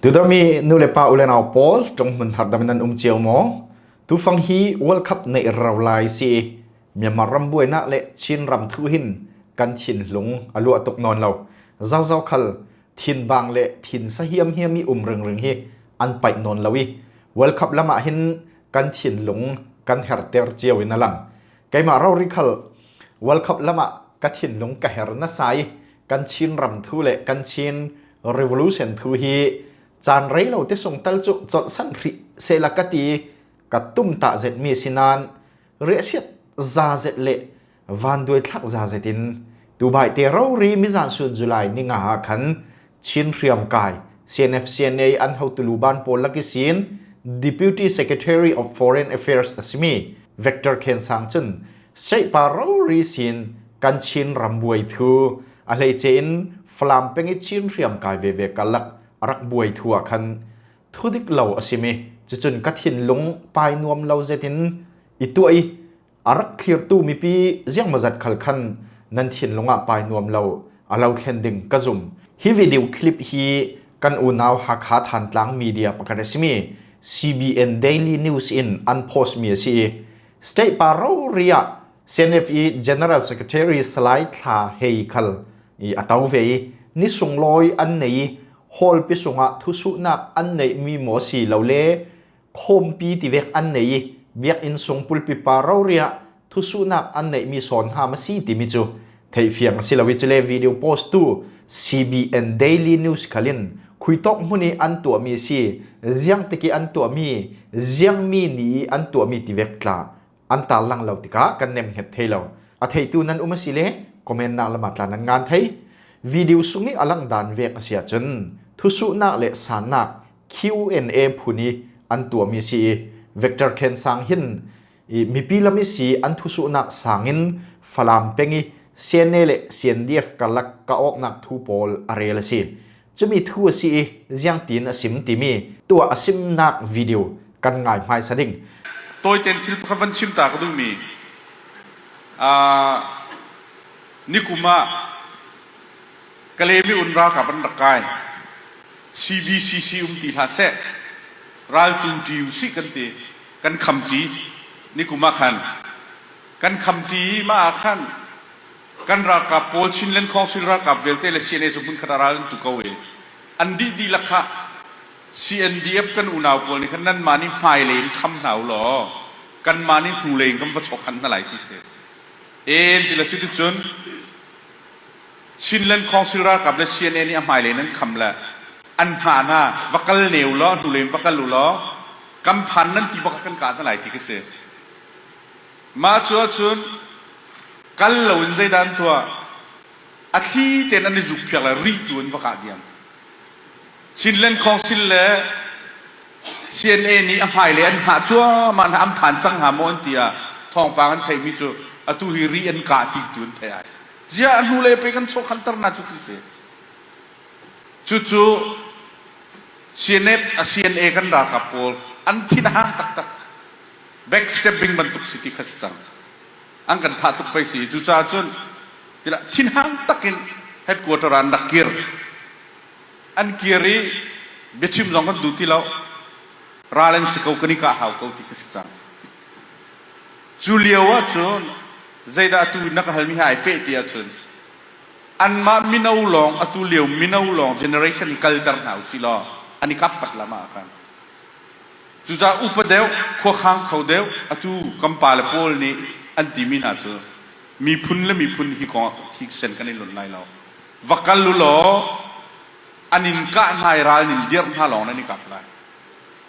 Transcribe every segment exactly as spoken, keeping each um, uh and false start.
Tudomi nu le pa u le nau pawl, ṭong hmun hardamin an um cio maw? Tufang hi World Cup neih rau lai si i, Myanmar ram buainak le Chin ram thu hin kan thinlung a luah tuk nawn lo. Zauzau khal thinbang le thinsa hiamhiam i um ringring hi an paih nawn lo i, World Cup lamah hin kan thinlung kan herter cio in a lang. Keimah rori khal World Cup lamah ka thinlung ka her nasa i, kan Chin ram thu le kan Chin Revolution thu hi caan rei lo te sungtal cu colhsan hrih sehla ka ti i, ka tumtah zetmi a si nain, riahsiat za zet le vanduaithlak za zetin tubaihte rori mizan sun July ni nga ah khan Chin hriamkai C N F C N A an hotu luban pawl lak ihsin Deputy Secretary of Foreign Affairs a simi Victor Khensang cun, State pa rori sin kan Chin ram buai thu a hleice in Falam peng i Chin hriamkai veve karlak a rak buai thu ah khan thudik lo a simi, cucun ka thinlung pai nuam lo zetin i tuah i, a rak thlirtu mipi ziangmazat khal khan nan thinlung ah pai nuam lo a lo thlen ding ka zum. Hi video clip hi kan unau Hakha Thantlang media pakhat a simi C B N Daily News in an post mi a si i, State pa rori ah C N F i General Secretary Salai Thla hei khal i a to ve i, ni sunglawi an nei i, hawlpi sungah thusuhnak an neihmi maw si lo le, khawmpi tivek an nei i, biakinn sung pulpi pa rori ah thusuhnak an neihmi sawn hna maw si timi cu theihfiang a si lo i, cule video post tu C B N Daily News khal in khuitawk hmun i an tuahmi a si, ziangtik i an tuahmi, ziangmi ni i an tuahmi tivek tla an tarlang lo tikah kan nemhnget thei lo. A theitu nan um a si le comment nak lamah tla nan ngan thei. Video sung i a langdan vek a si ahcun thusuhnak le sannak Q and A phun i an tuahmi si i, Victor Khensang hin i mipi lam i si an thusuhnak sangin Falam peng i C N A le C N D F karlak ka awknak thu pawl a rel a si. Cumi thu a si i, ziangtin a sim timi tuah a simnak video kan ngai hmaisa ding. Tawiten thil pakhat van chim ta ka duhmi, aa, nikum ah Kalaymyo in ralkap an rak kai. C B C C um ti hlah seh. Raltu ṭi u sih kan ti. Kan khamṭi. Nikum ah khan kan khamṭi mah ah khan kan ralkap pawl, Chinland Council ralkap vialte le C N A cu hmunkhat ah ral an tu ko i, an dihdih lakah C N D F kan unau pawl nih khan nanmah nih hmailei in kham hna u law, kanmah nih hnulei in kan va chawhkhan hna lai ti si. En ti le cuticun Chinland Council ralkap le C N A nih a hmailei in an kham le an hngah hna, va kal ne u law, hnulei in va kal u law, kan phan nan ti bak kan kah hna lai ti ka si. Mah cu ahcun kal loin zeidah an tuah? A thli tein an i zuk phiak le rihtu an va kah diam. Chinland Council le C N A nih a hmailei an hngah cuahmah hna, an phan cang hnga maw an ti ah thawngpang an theihmi cu atu hi rih an kah ti tu an theih ai. Ziah a hnulei pei kan chawhkhanter hna cu ti si. Cucu C N F, a C N A kan ralkap pawl an thinhang taktak, backstabbing bantuk si ti kha si cang. An kan thah tluk pei si. Cucaah cun tila thinhang takin headquarter ah an rak kir. An kir i biachim zong kan duh ti lo. Ral an si ko, kan i kah hau ko ti kha si cang. Cu lio ahcun zeidah atu na ka halmi hai peh ti ahcun anmah mino lawng, atu lio mino lawng generation i kalter hna u si law, an i kap pat lam ah khan. Cucaah upa deuh, khuakhang kho deuh, atu kan pa le pawl nih an timi hna cu miphun le miphun hi kong ah thisen kan i lunh lai lo. Va kal u law, an in kah hna i ral nin dirh hna lawng nan i kap lai.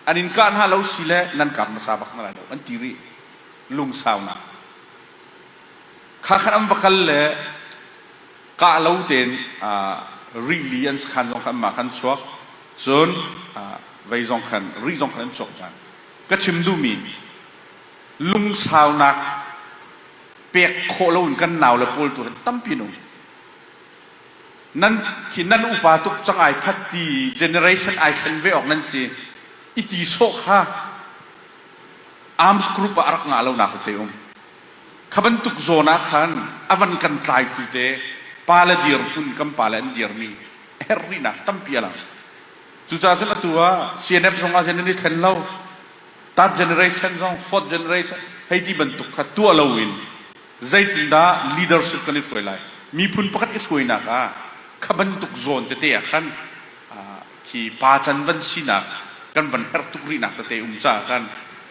An in kah hna lo si le nan kap hmasa bak hna lai lo, an ti rih. Lungsaunak. Kha khan an va kal le kah lo tein, aa, rih li an si khan zong khan mah khan chuak. Cun, aa, vei zong khan, rih zong khan an chuak cang. Ka chim duhmi lungsaunak pek khawh loin kan nau le pawl tu hin tampi an um. Nan khi nan upa tuk cang ai phat ti generation ai thlen ve awk nan si. I ti sawh kha arms group ah a rak ngah lonak tete um. Kha bantuk zawn ah khan a van kan tlaitu te pa le dir hmun, kan pa le an dirmi a herh rihnak tampi a lang. Cucaah cun atu ah C N F zong ah cun an i thlen lo. Third generation zong, fourth generation, hei ti bantuk kha tuah loin zeitindah leadership kan i hruai lai? Miphun pakhat i hruainak ah kha bantuk zawn tete ah khan, aa, khi pa can van sinak kan van herh tuk rihnak tete um caah khan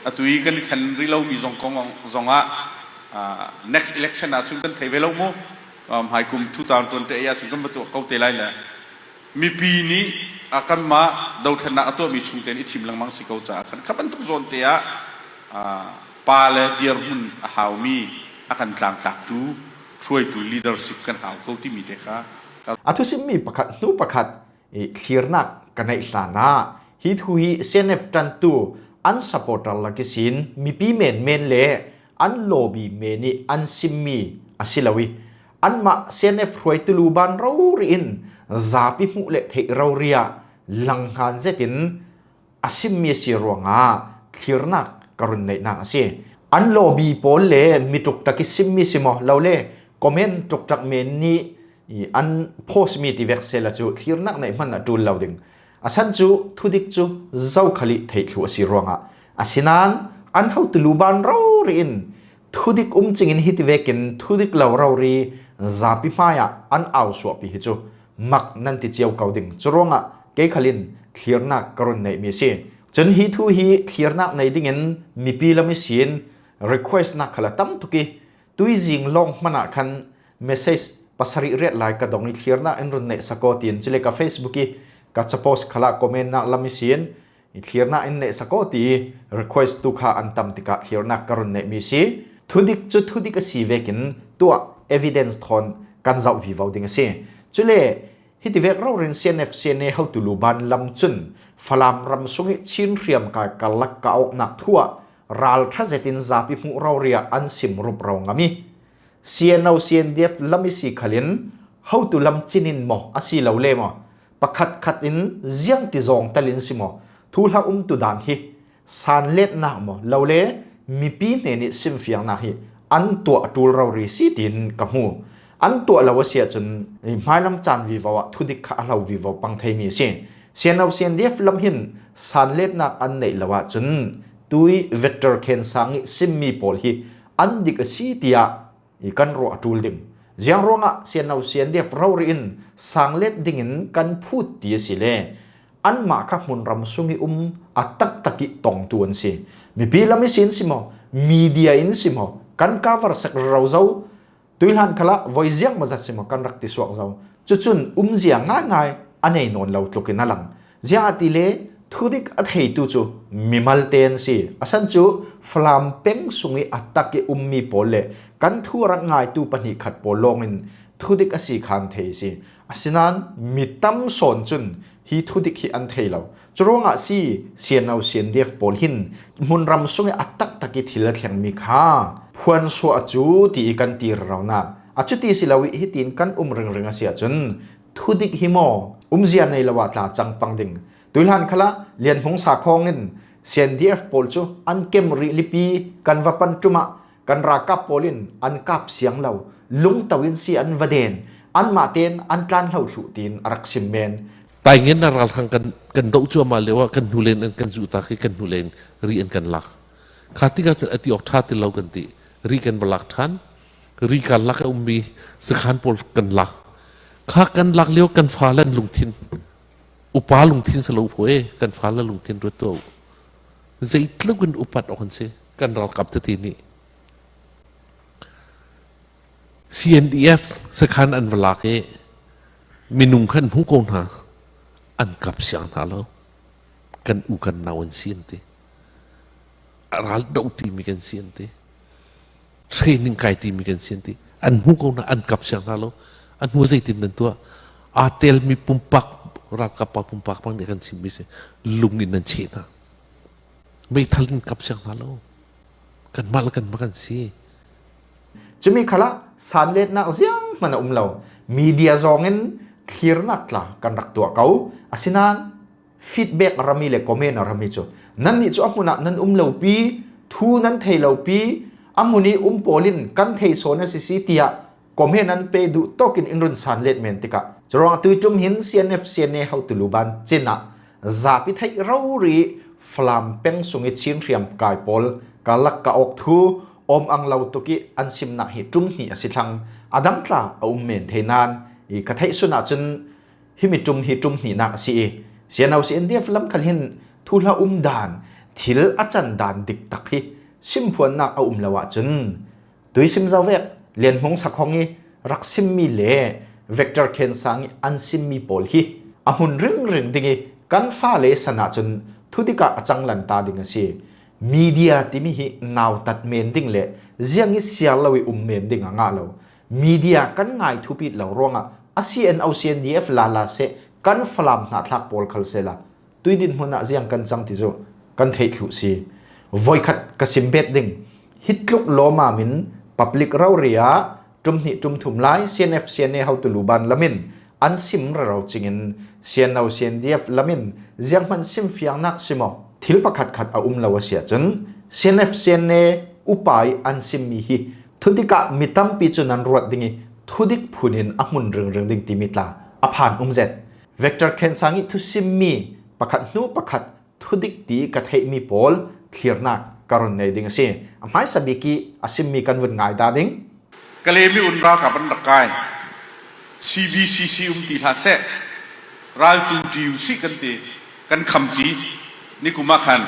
atu i kan i thlen rih lomi zong kong zong ah, aa, next election ah cun kan thei ve lo mu. Aa, hmaikum two thousand twenty-eight ah cun kan va tuah ko te lai le mipi nih a kanmah dothlennak a tuahmi chungte nih i thim lengmang si ko caah khan kha bantuk zawn te ah, aa, pa le dirhmun a haumi a kan tlangtlaktu hruaitu leadership kan hau ko timi te kha ka A thusimmi pakhat hnu pakhat i thlirnak ka neih hlanah hi thu hi C N F ṭantu an supporter lak ihsin mipi menmen le an lobby men i an simmi a si lo i anmah C N F hruaitu luban rori in zapi hmuh le theih rori ah langhngan zetin a simmi a si ruangah thlirnak ka run neihnak a si. An lobby pawl le mi ṭukṭak i simmi si maw lo le comment ṭukṭak men nih i an post mi ti vek sehla cu thlirnak neih hmanh a ṭul lo ding. A san cu thudik cu zokhal i theih thluh a si ruangah. Asinain an hotu luban rori in thudik um cingin hiti vekin thudik lo rori zapi hmaiah an au suahpi hi cu mak nan ti cio ko ding. Curuangah kei khal in thlirnak ka run neihmi a si. Cun hi thu hi thlirnak nei dingin mipi lam ihsin request nak khal a tam tuk i tuizing lawng hmanh ah khan message pasarih riat lai ka dong i thlirnak in run neih sakaw tiin cule ka Facebook i ka capost khalah comment nak lam ihsin i thlirnak in neih sakaw ti i request tu kha an tam tikah thlirnak ka run neihmi si. Thudik cu thudik a si vekin tuah evidence thawn kan zoh vivo ding a si. Cule hiti vek rori in C N F C N A hotu luban lam cun Falam ram sung i Chin hriamkai karlak ka awknak thu ah ralṭha zetin zapi hmuh rori ah an sim rup ro ngam i C N O C N D F lam i si khalin hotu lam cinin maw a si lo le maw pakhat khat in ziang ti zawng tal in si maw thuhla umtu dan hi sanletnak maw lo le mipi hnen i simfiangnak hi an tuah a ṭul rori si tiin ka hmu. An tuah lo a si ahcun hmailam caan vivo ah thudik kha a hlo vivo pang theimi a si. C N O C N D F lam hin sanletnak an neih lo ahcun tui Victor Khensang i simmi pawl hi an dik a si tiah i kan ruah a ṭul ding. Ziang ruangah C N O C N D F rori in sanglet dingin kan phut ti a si le anmah kha hmunram sung i um a taktak i tongtu an si. Mipi lam ihsin si maw, media in si maw, kan cover sek rero zo. Tuihlan khalah voi ziang maw zat si maw kan rak ti suak zo. Cucun umzia ngaingai a nei nawn lo tlukin a lang. Ziangahtile thudik a theitu cu mimalte an si. A san cu Falam peng sung i a tak i ummi pawl le kan thu a rak ngaitu pahnih khat pawl lawngin thudik a si kha an thei a si. Asinain mi tam sawn cun hi thudik hi an thei lo. Curuangah si C N O C N D F pawl hin hmunram sung i a taktak i thil a thlengmi kha phuansuah cu ti i kan ti reronak a cuti si lo i hitin kan um ringring a si ahcun thudik hi maw umzia nei lo ah tla cang pang ding. Tuihlan khalah Lian Hmung Sa Khawng in C N D F pawl cu an kem rih lipi kan va pan ṭum ah kan ralkap pawl in an kap siang lo, lungto in si an va den, anmah tein an tlan hlo thluh tiin a rak sim men. Taingen a ralhrang kan, kan doh cuahmah lio ah kan hnu len an kan zuhtak i kan hnu len ri an kan lak. Kha tikah cun a ti awk ṭha ti lo kan ti. Ri kan va lak ṭhan, ri karlak a ummi sakhan pawl kan lak. Kha kan lak lio kan fale an lungthin, upa lungthin si lo pho e, kan fale lungthin ruat tuah uh. Zeitluk in upat awk an si kan ralkap tete nih. C N D F sakhan an va lak i minung kha an hmu ko hna, an kap siang hna lo. Kan u kan nau an si an ti. A ral doh timi kan si an ti. Training kai timi kan si an ti. An hmu ko hna, an kap siang hna lo. An hmu zeitin nan tuah. Aa telmi pumpak, ralkap pa pumpak bang nih kan chimmi si. Lung in nan cheh hna. Meithal in kap siang hna lo. Kanmah le kanmah kan si. Cumi khalah sanletnak zianghman a um lo. Media zongin thlirnak tla kan rak tuah ko. Asinain feedback a rami le comment a rami cu nannih cu a hmun ah nan um lopi, thu nan thei lopi, a hmun i um pawl in kan thei sawn a si si tiah comment an pe duh tawkin in run sanlet men tikah curuang tuiṭum hin C N F C N A hotu luban cin ah zapi theih rori Falam peng sung i Chin hriam kai pawl ka lak ka awk thu awm ang lo tuk i an simnak hi ṭum hnih a si thlang, a dang tla a um men thei nan i ka theih sun ahcun himi ṭum hi ṭum hnihnak a si i, C N O C N D F lam khal hin thuhla um dan, thil a can dan dik tak hi simphuannak a um lo ahcun, Tuisim Zauvek, Lian Hmung Sak Hong i rak simmi le Vector Khen Sang i an simmi pawl hi a hmun ringring ding i kan fale san ahcun thudik ah a canglan ta ding a si. Media timi hi nautat men ding le ziang i siar lo i um men ding a ngah lo. Media kan ngai thupit lo ruangah a C N O C N D F lala seh kan Falam hnahthlak pawl khal sehla, tui dinhmun ah ziang kan cang ti cu kan theih thluh si. Voikhat ka sim bet ding, hi tluk lawma min public rori ah ṭum hnih ṭum thum lai C N F C N A hotu luban lamin an sim rero cingin C N O C N D F lamin zianghman simfiangnak si maw? Thil pakhat khat a um lo a si ahcun C N F C N A upa i an simmi hi thudik ah mi tampi cu nan ruat ding i thudik phun in a hmun ringring ding timi tla a phan um zet. Vector Khen Sang i thusimmi pakhat hnu pakhat thudik ti ka theihmi pawl thlirnak ka run nei ding a si. A hmaisa bik i a simmi kan vun ngai dah ding. Kalay mi un ralkap an rak kai. C B C C um ti hlah seh. Raltu ṭi u sih kan ti. Kan khamṭi. Nikum ah khan.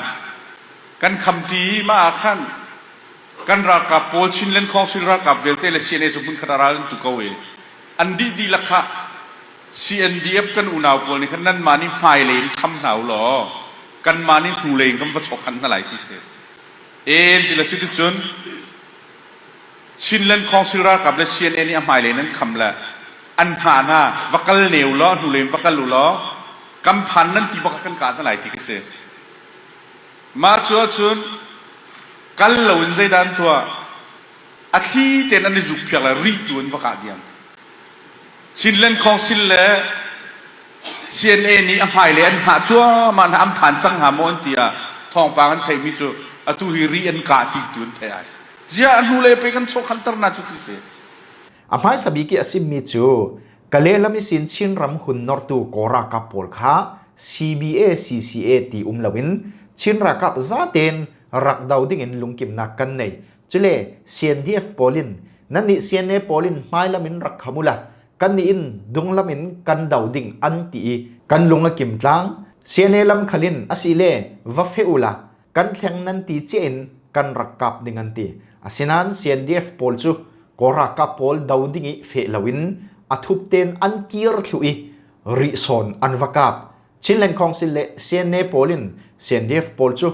Kan khamṭi mah ah khan. Kan ralkap pawl Chinland Council ralkap vialte le C N A cu hmunkhat ah ral an tu ko i an dih dih lakah C N D F kan unau pawl nih khan nanmah nih hmailei in kham hna u law, kanmah nih hnulei in kan va chawhkhan hna lai ti si. En ti le cuticun Chinland Council ralkap le C N A nih a hmailei nan kham le an hna hna va kal ne u law, hnulei in va kal u law, kan phan nan ti bak kan kah hna lai ti ka si. Mah cu ahcun kal loin zeidan tuah a thli tein an i zuk phiak le rih tu an va kah diam. Chinland Council le C N A nih a hmailei an hngah cuahmah hna an phan cang hnga maw an ti ah thawngpang an theihmi cu atu hi rih an kah ti tu an theih ai. Ziah a hnulei pei kan chawhkhanter hna cu ti si. A hmaisa bik i a simmi cu Kalay lam ihsin Chinram hun nortu Kawl ralkap pawl kha C B A, C C A ti um loin Chin ralkap zaten rak do dingin lungkimnak kan nei. Cule C N D F pawl in, nannih C N A pawl in hmailam in rak kham uhla, kannih in dunglam in kan do ding an ti i kan lung a kim tlang. C N A lam khal in a si le va feh uhla, kan thleng nan ti cia in kan rak kap ding an ti. Asinain C N D F pawl cu Kawl ralkap pawl do ding i feh loin a thup tein an kir thluh i rih sawn an va kap. Chinland Council le C N A pawl in C N D F pawl cu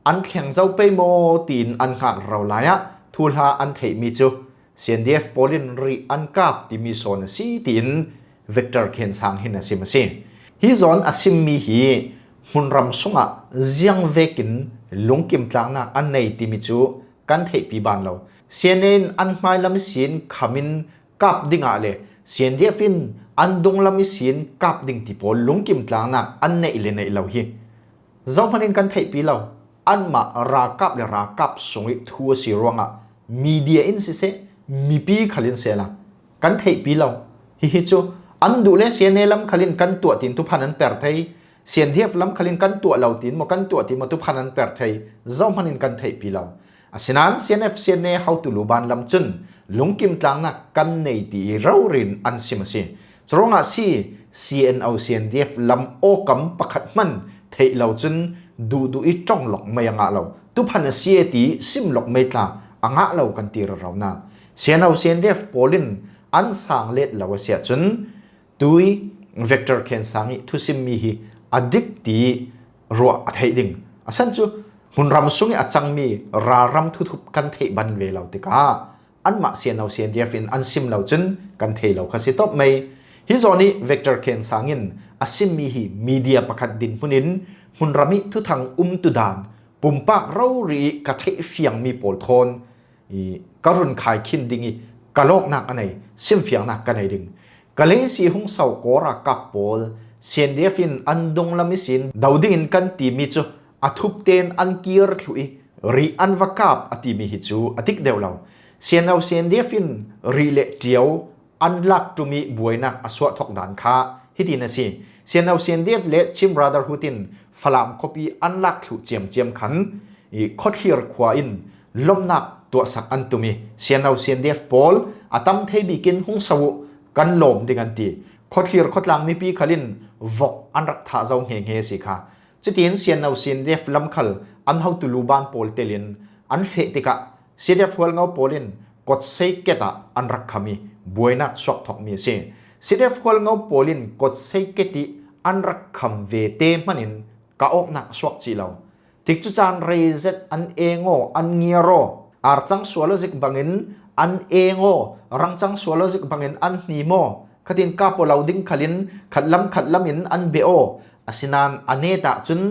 an thleng zo pei maw tiin an hngak rero lai ah thuhla an theihmi cu C N D F pawl in rih an kap timi sawn a si tiin Victor Khen Sang hin a sim a si. Hi zawn a simmi hi hmunram sungah ziang vekin lungkim tlaknak an nei timi cu kan theihpi ban lo. C N A in an hmailam ihsin kham in kap dingah le C N D F in an dunglam ihsin kap ding ti pawl lungkim tlaknak an neih le neih lo hi. Zohman in kan theihpi lo. Anmah ralkap le ralkap sung i thu a si ruangah media in siseh, mipi khal in sehla kan theihpi lo. Hihi cu an duh le C N A lam khal in kan tuah tiin thuphan an per thei, C N D F lam khal in kan tuah lo tiin maw, kan tuah tiin maw thuphan an per thei. Zohman in kan theihpi lo. Asinain C N F, C N A hotu luban lam cun lungkim tlaknak kan nei ti i rori in an sim a si. Curuangah si C N O, C N D F lam awkam pakhat hman theih lo cun duhduh i ṭong lawk mei a ngah lo, tuphan a si e ti sim lawk mei tla a ngah lo kan ti rero na. C N O, C N D F pawl in an sang let lo a si ahcun tui Victor Khen Sang i thusimmi hi a dik ti ruah a theih ding. A san cu hmunram sung i a cangmi ralram thuthup kan theih ban ve lo tikah anmah C N O, C N D F in an sim lo cun kan thei lo kha si tawp mei. Hi zawn i Victor Khen Sang in a simmi hi media pakhat dinhmun in hmunram i thuthang umtu dan pumpak rori i ka theih fiangmi pawl thawn i ka run khai khin ding i ka lawknak a nei, simfiangnak ka nei ding. Kalay si hung so Kawl ralkap pawl C N D F in an dunglam ihsin do dingin kan timi cu a thup tein an kir thluh i rih an va kap a timi hi cu a dik deuh lo. C N O, C N D F in rih le ṭio an lak ṭum i buainak a suah thawk dan kha hitin a si. CNO CNDF le Chin Brotherhood in Falam khuapi an lak thluh ciamciam khan i Khawthlir khua in lomnak tuahsak an tum i, CNO CNDF pawl a tam thei bikin hung sau uh, kan lawm ding an ti. Khawthlir khuatlang mipi khal in vok an rak thah zo nghe nghe si kha. Cutin CNO CNDF lam khal an hotu luban pawl telin an feh tikah CDF Hualngo pawl in Kotsei ket ah an rak kham i buainak suak thawkmi a si. CDF Hualngo pawl in Kotsei ket i an rak kham ve te hmanin ka awknak suak cih lo. Tikcu caan rei zet an eng aw, an ngiar aw, arcang sual aw zik bangin an eng aw, rangcang sual aw zik bangin an hnim aw, khatin ka paw lo ding khalin khatlam khatlam in an beh aw, asinan a net ahcun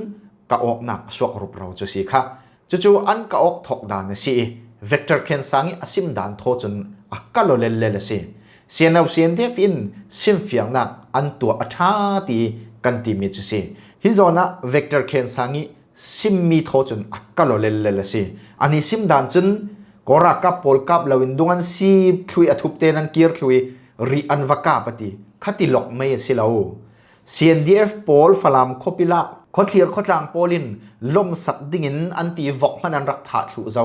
ka awknak a suak rupro cu si kha. Cucu an ka awk thawk dan a si i, Vector Khensang i a sim dan thaw cun a kal aw lellel a si. CNO CNDF in simfiangnak an tuah a ṭha ti kan timi cu si. Hi zawn ah Vector Khensang i simmi thaw cun a kal aw lellel a si. An i sim dan cun Kawl ralkap pawl kap loin dung an sip thluh i a thupte nan kir thluh i rih an va kap a ti. Khati lok mei a si lo. CNDF pawl Falam khuapi lak, Khawthlir khuatlang pawl in lomsak dingin an ti vok hman an rak thah thluh zo.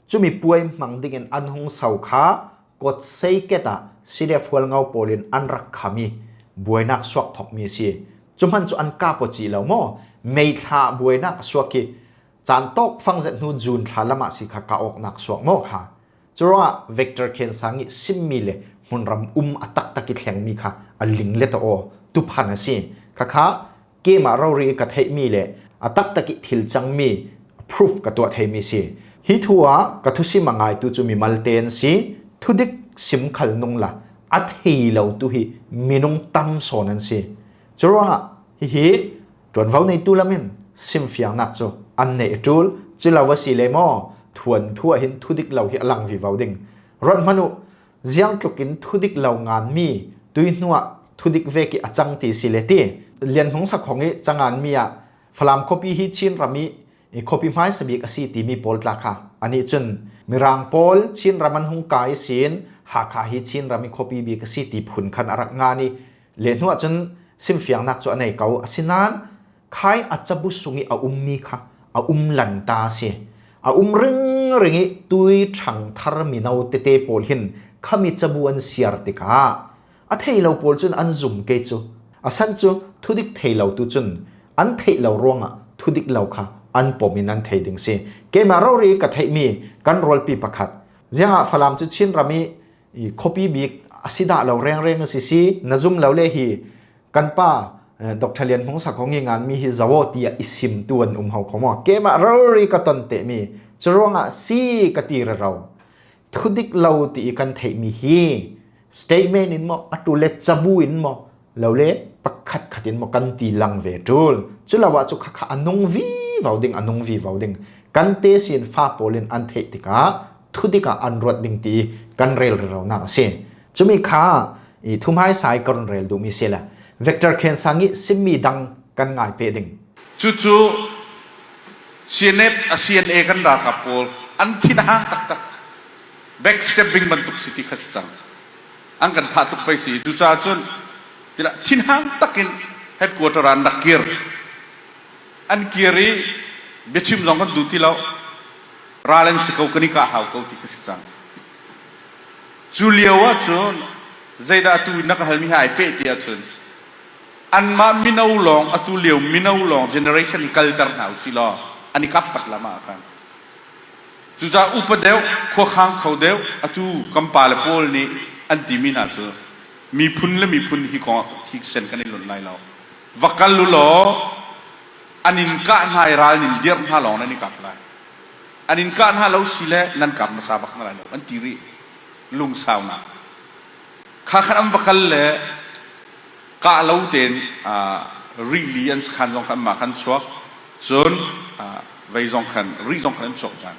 Cumi puai hmang dingin an hung sau kha Kotsei ket ah CDF Hualngo pawl in an rak kham i buainak suak thawkmi a si. Cu hman cu an kap aw cih lo maw? Mei thla buainak a suak i caan tawk fangzet hnu June thla lamah si kha ka awknak suak maw kha. Curuangah Vector Khensang i simmi le hmunram um a taktak i thlengmi kha a linglet aw tuphan a si. Khakha keimah rori ka theihmi le a taktak i thil cangmi proof ka tuah theimi si. Hi thu ah ka thusim a ngaitu cu mimalte an si. Thudik sim khal nung la a thei lo tu hi minung tam sawn an si. Curuangah hihi ṭuanvo neitu lam in simfiangnak cu an neih a ṭul. Cu lo a si le maw? Thuanthu ah hin thudik lo hi a lang vivo ding. Ruat hmanh uh, ziangtluk in thudik lo nganmi tuihnu ah thudik vek i a cang ti si le ti. Lian Hmung Sak Hong i canganmi ah Falam khuapi hi Chin ram i i khuapi hmaisa bik a si timi pawl tla kha anih cun Mirang pawl Chin ram an hung kai sin, Hakha hi Chin ram i khuapi bik a si ti phun khan a rak ngan i, le hnu ahcun simfiangnak cu a nei ko. Asinain khai a cabu sung i a ummi kha a um lanta a si. A um ringring i tui ṭhang thar mino tete pawl hin khami cabu an siar tikah a thei lo pawl cun an zum ke cu. A san cu thudik thei lo tu cun an theih lo ruangah thudik lo kha an pom in an thei ding si. Keimah rori ka theihmi kan rualpi pakhat, ziangah Falam cu Chin ram i i khuapi bik a si dah lo rengreng a si si, na zum lo le hi kan pa, eh, Doctor Lian Hmung Sak Hong i nganmi hi zo aw tiah i sim tu an um ho kho maw? Keimah rori ka ton tehmi, curuangah si ka ti rero. Thudik lo ti i kan theihmi hi statement in maw, a ṭul le cabu in maw, lo le pakhat khat in maw kan ti lang ve ṭul. Cu lo ah cu khakha a nung vivo ding, a nung vivo ding. Kan tesin fa pawl in an theih tikah thudik ah an ruat ding ti kan rel reronak a si. Cumi kha i thuhmaisa i ka run rel duhmi si le Vector Khensang i simmi dang kan ngai peh ding. Cucu CNF a CNA kan ralkap pawl an thin a hang taktak, backstabbing bantuk si ti kha si cang. An kan thah tluk pei si. Cucaah cun tilah thinhang takin headquarter ah an rak kir. An kir i biachim zong kan duh ti lo. Ral an si ko, kan i kah hau ko ti kha si cang. Cu lio ahcun zeidah atu na ka halmi hi aa peh ti ahcun anmah mino lawng, atu lio mino lawng generation i kalter hna usih law an i kap pat lam ah khan. Cucaah upa deuh, khuakhang kho deuh, atu kan pa le pawl nih an timi hna cu miphun le miphun hi kong ah thisen kan i lunh lai lo. Va kal u law, an in kah hna i ral nin dirh hna lawng nan i kap lai. An in kah hna lo si le nan kap hmasa bak hna lai lo, an ti rih. Lungsaunak. Kha khan an va kal le kah lo tein, aa, rih li an sakhan zong khan mah khan chuak. Cun, aa, vei zong khan, rih zong khan an chuak cang.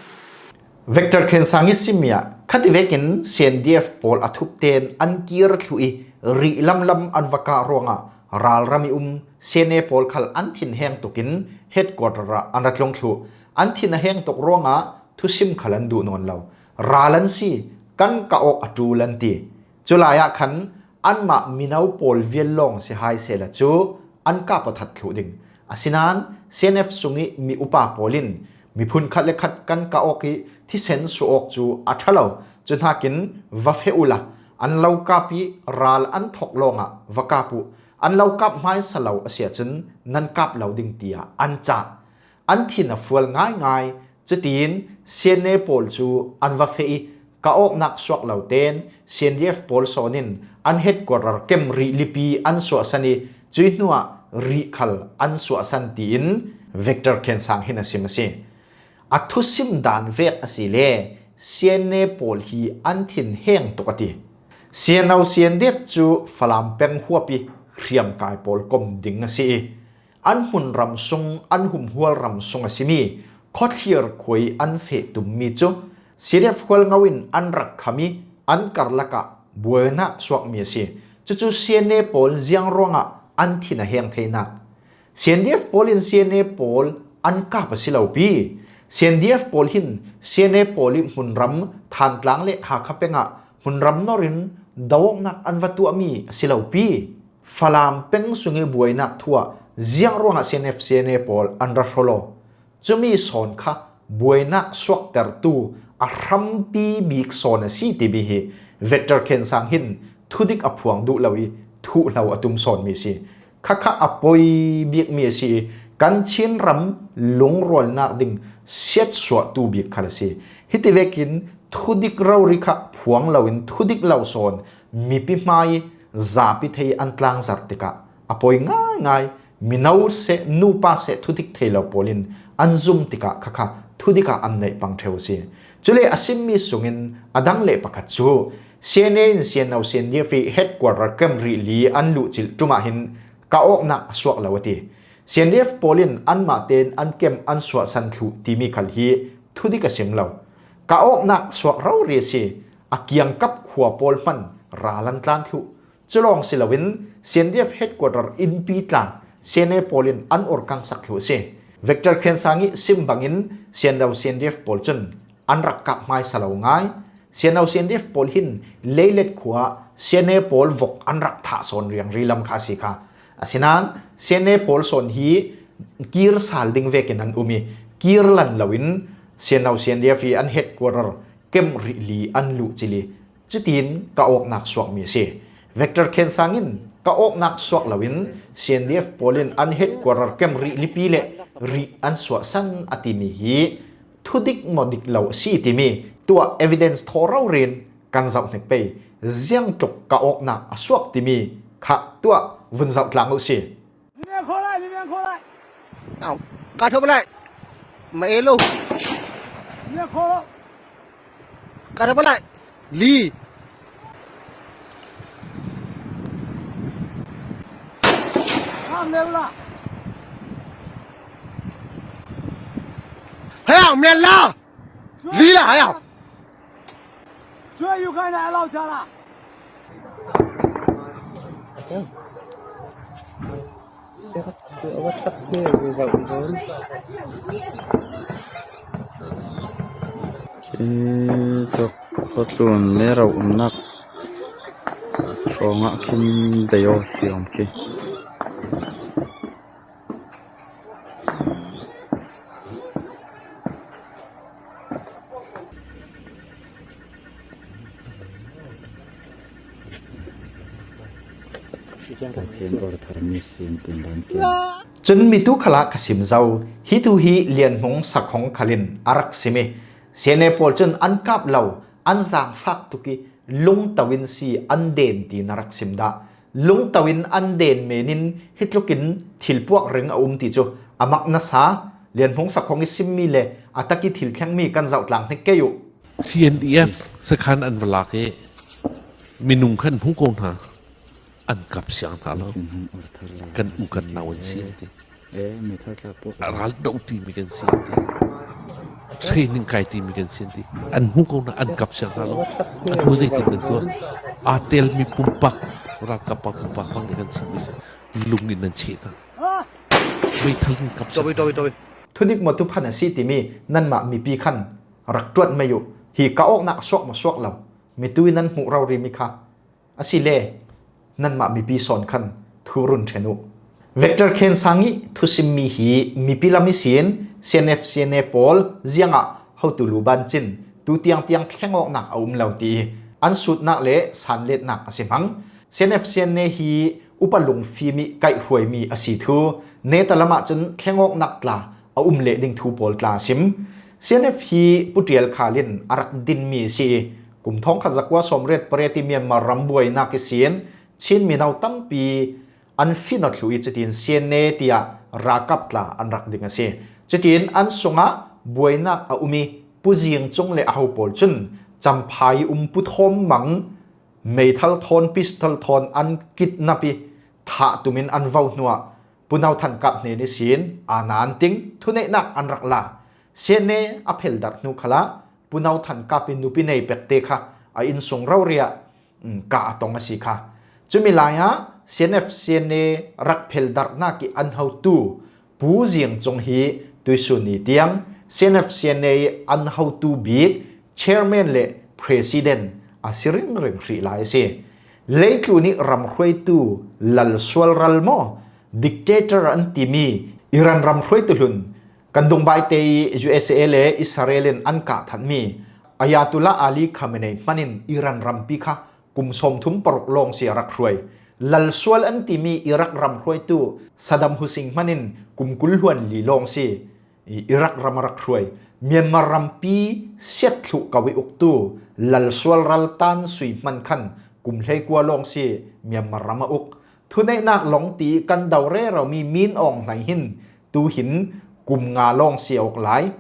Vector Khensang i simmi ah khati vekin CNDF pawl a thup tein an kir thluh i rih lamlam an va kah ruangah ralram i um CNA pawl khal an thin heng tukin headquarter ah an ra tlung thluh. An thin a heng tuk ruangah thusim khal an duh nawn lo. Ral an si, kan kah awk a ṭul an ti. Cu lai ah khan anmah mino pawl vial lawng si hai sehla cu an kap aw that thluh ding. Asinain C N F sungih mi upa pawl in miphun khat le khat kan kah awk ih thisen suah awk cu a ṭha lo. Cuhnakin va feh uhla an lo kap ih ral an thawk lawngah va kap uh. An lo kap hmaisa lo a si ahcun nan kap lo ding tiah an cah. An thin a fual ngaingai. Cutiin C N A pawl cu an va feh ih kah awknak suak lo tein C N D F pawl sawn in an headquarter Kemrih lipi an suahsan ih cuih hnuah rih khal an suahsan tiin Victor Khensang hin a sim a si. A thusim dan vek a si le C N A pawl hi an thin heng tuk a ti. C N O C N D F cu Falam peng huap ih hriamkai pawl kom ding a si ih an hmunram sung, an humhual ram sung a simi Khawthlir khua ih an feh tummi cu C D F Hualngo in an rak kham ih an karlak ah buainak suakmi a si. Cucu C N A pawl ziang ruangah an thin a heng theinak? C N D F pawl in C N A pawl an kap a si lo pi. C N D F pawl hin C N A pawl ih hmunram Thantlang le Hakha peng ah hmunram nor in do awknak an va tuahmi a si lo pi. Falam peng sungih buainak thu ah ziang ruangah C N F, C N A pawl an ra hraw law? Cumi sawn kha buainak suaktertu a hrampi bik sawn a si timi hi Victor Khensang hin thudik a phuang duh lo ih thuhlo a tum sawnmi a si. Khakha a poi bikmi a si ih kan Chin ram lungrualnak ding siatsuahtu bik khal a si. Hiti vekin thudik rori kha phuang loin thudik lo sawn mipi hmai zapi thei an tlangzarh tikah a poi ngaingai. Mino seh, nupa seh, thudik thei lo pawl in an zum tikah khakha thudik ah an neih pang ṭheu a si. Cule a simmi sungin a dang le pakhat cu C N A in C N O C N D F ih headquarter Kemrih li an luhcilh ṭum ah hin kah awknak a suak lo a ti. C N D F pawl in anmah tein an kem an suahsan thluh timi khal hi thudik a sim lo. Kah awknak suak rori a si. A kiangkap khua pawl hman ral an tlan thluh. Culawng si loin C N D F headquarter innpi tla C N A pawl in an orkangsak thluh a si. Victor Khensang ih sim bangin C N O C N D F pawl cun an rak kah hmaisa lo ngai. C N O C N D F pawl hin Leilet khua C N A pawl vok an rak thah sawn riangri lam kha a si kha. Asinain C N A pawl sawn hi kir sal ding vekin an um ih kir lan loin C N O C N D F ih an headquarter Kemrih li an luhcilh ih cutin kah awknak suakmi a si. Victor Khensang in kah awknak suak loin C N D F pawl in an headquarter Kemrih lipi le rih an suahsan a timi hi thudik maw dik lo a si timi tuah evidence thaw rori in kan zoh hnik pei. Ziangtluk kah awknak a suak timi kha tuah vun zoh tlang uhsi. 里面扣来，里面扣来， เอา กาดเธอไปเลย มาเอลู 里面扣了， กาดเธอไปเลย ลี ข้ามเร็วละ เฮ้ย เอาเมียนละ ลีละ เฮ้ย เอา ช่วยอยู่ข้างในเราจะละ Tuk khuatlun le rauhnak hrawngah khin dei aw siawm khi. Pathian orthar mi sin tin dan ken. Cun mitu khalah ka sim zo. Hi thu hi Lian Hmung Sakhong khal in a rak sim ih, C N A pawl cun an kap lo, an zaangfak tuk ih lungto in si an den tiin a rak sim dah. Lungto in an den men in hi tlukin thil puak ring a um ti cu a mak nasa. Lian Hmung Sakhong ih simmi le a tak ih thil thlengmi kan zoh tlang hnik kei uh. C N D F sakhan an va lak ih minung khan hmu ko hna, an kap siang hna lo. Kan u kan nau an si an ti. Ral do timi kan si an ti. Training kai timi kan si an ti. An hmu ko hna, an kap siang hna lo. A hnu zeitin nan tuah? Aa telmi pumpak, ralkap pa pumpak hmang kan si mi si. Lung in nan cheh hna. Meithal in kap siang hna. Thudik maw thuphan a si timi nanmah mipi khan rak ṭuan mei uh. Hi kah awknak suak maw suak lo? Mitu in nan hmuh rori mi kha. Asile nanmah mipi sawn khan thu run ṭhen uh. Vector Khen Sang ih thusimmi hi mipi lam ihsin C N F C N A pawl ziangah hotu lu ban cin tutiang tiang thlengawknak a um lo ti ih an sutnak le sanletnak a si hmang. C N F C N A hi upa lungfim ih kaihhruaimi a si thu neta lamah cun thlengawknak tla a um leh ding thu pawl tla a sim. C N F hi Pu Ṭial Khal in a rak dinmi a si ih kum thawngkhat zakua sawmriat pariat ih Myanmar ram buainak ihsin Chin mino tampi an finawt thluh ih cutin C N A tiah ralkap tla an rak ding a si. Cutin an sungah buainak a um ih Pu Zing Cung le aho pawl cun Champhai ih um Pu Thawm Mang meithal thawn, pistol thawn an kidnap ih thah tumin an vo hnuah Pu Nau Than Kap hnen ihsin aana an ting, thuneihnak an rak la. C N A a pheldarh hnu khalah Pu Nau Than Kap ih nupi nei pekte kha a innsung rori ah, um, kah a tong a si kha. Cumi lai ah C N F C N A rak pheldarhnak ih an hotu Pu Zing Cung hi tuihsun ni tiang C N F C N A ih an hotu bik chairman le president a si ringring hrih lai a si. Leitlun ih ram hruaitu lalsual ral maw, dictator an timi Iran ram hruaitu hlun kan dungbaite ih U S A le Israel in an kah thatmi Ayatollah Ali Khamenei hmanin Iran rampi kha kum sawmthum paruk lawng si a rak hruai. Lalsual an timi Iraq ram hruaitu Saddam Hussein hmanin kum kul hluan li lawng si Iraq ram a rak hruai. Myanmar rampi siat thluh ko ih uktu lalsual ral tan sui hman khan kum hleikua lawng si Myanmar ram a uk. Thuneihnak lawng ti kan do reromi Min Aung Hlaing hin tuhin kum nga lawng si a uk lai.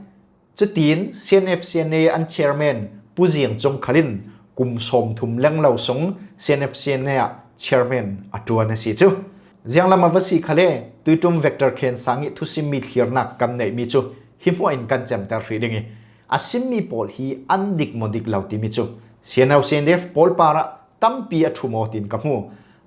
Cutin C N F C N A an chairman Pu Zing Cung khal in kum sawmthum lenglo sung C N F C N A ah chairman a ṭuan a si cu. Zianglam a va si khal e, tuiṭum Vector Khen Sang ih thusimmi thlirnak kan neihmi cu hi hmuah in kan cemter hrih ding ih a simmi pawl hi an dik maw dik lo timi cu C N O C N D F pawl parah tampi a ṭhu maw tiin ka hmu.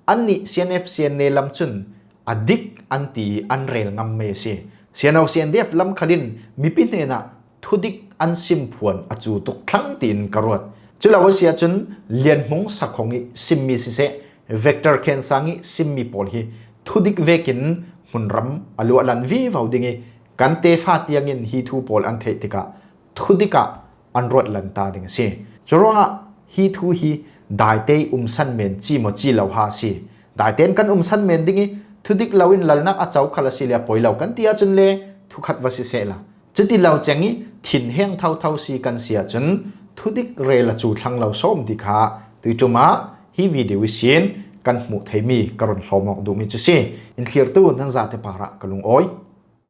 Annih C N F C N A lam cun a dik an ti ih an rel ngam mei a si. C N O C N D F lam khal in mipi hnenah thudik an sim phuan a cu tuk thlang tiin ka ruat. Culo a si ahcun Lian Hmung Sak Hong ih simmi siseh, Vector Khen Sang ih simmi pawl hi thudik vekin hmunram a luahlan vivo ding ih kan tefa tiangin hi thu pawl an theih tikah thudik ah an ruat lan ta ding a si. Curuangah hi thu hi daite ih umsan men ci maw ci lo ha a si. Daite in kan umsan men ding ih thudik loin lalnak a co khal a si le a poi lo kan ti ahcun le thukhat va si sehla. Cuti lo ceng ih thinheng thotho si kan si ahcun thudik rel a cu thlang lo sawm ti kha tuiṭum ah hi video ihsin kan hmuh theimi ka run hlawm awk duhmi cu si. In thlirtu nan zate parah ka lungawi.